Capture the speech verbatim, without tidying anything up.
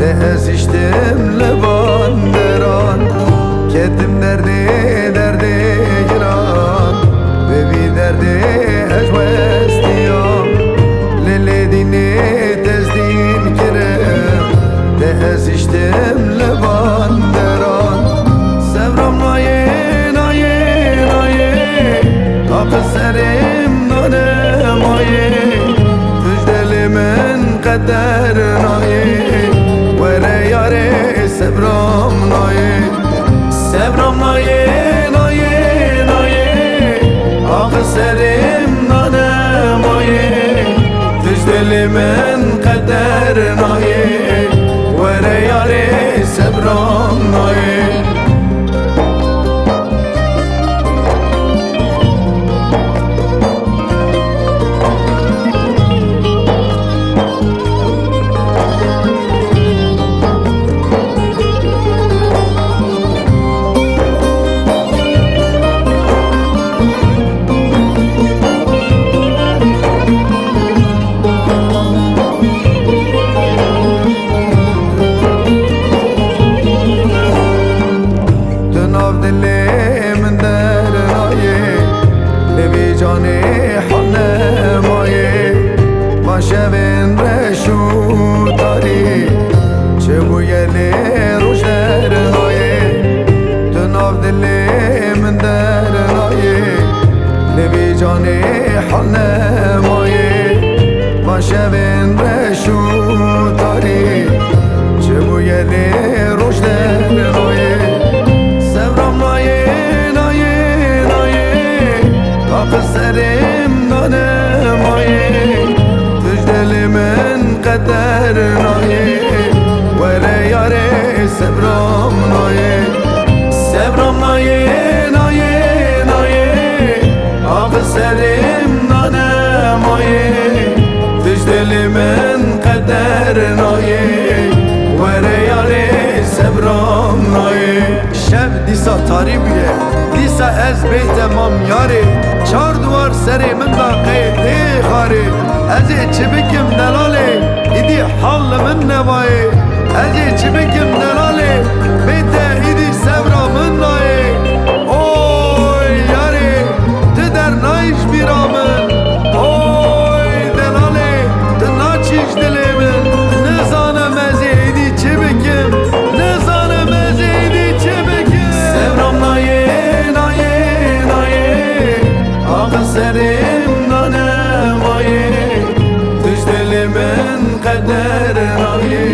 Ez hiştim li van deran, ketim derdê, derdê giran. Bi vî derdê ez westiyam, li lêdînê tezdîn kirim. De ez hiştim li van deran, sevram nayê, nayê, nayê. Aqil serê min nane mayê, tu ji dilê min qeder nayê. Were yarê, sebram nayê. Sebram nayê, nayê, nayê. Aqil serê min nane mayê, tu ji dilê min qeder nayê. Were yarê, sebram nayê. Tu nav dilê min dernayê, li vî canê hal nemayê. Ma şevên reş û tarî, çi bûye lê roj dernayê. Tu nav dilê min dernayê, li vî canê hal nemayê. Ma şevên reş û tarî, çi bûye lê roj dernayê. Sevram nayê, nayê, nayê. Aqil serê min nane mayê, tu ji dilê min qeder nayê. Were yarê, sebram nayê. Sebram nayê, nayê, nayê. Aqil serê min nane mayê, tu ji dilê min qeder nayê. Were yarê, sebram nayê. Şev dîsa tarî bûye, dîsa ez bê temam yarê. Çar duwar serê min da qey tê xarê. Ez ê çi bikim delalê, îdî hal li min nemayê. Ez ê çi bikim delalê, bê te îdî sevra min nayê. Oy yarê, tu dernayî ji bîra min. Oy delalê, tu naçî ji dilê min. Nizanim ez ê êdî çi bikim, nizanim ez ê êdî çi bikim. Sevram nayê, nayê, nayê. Aqil serê min nane mayê, tu ji dilê min qeder nayê.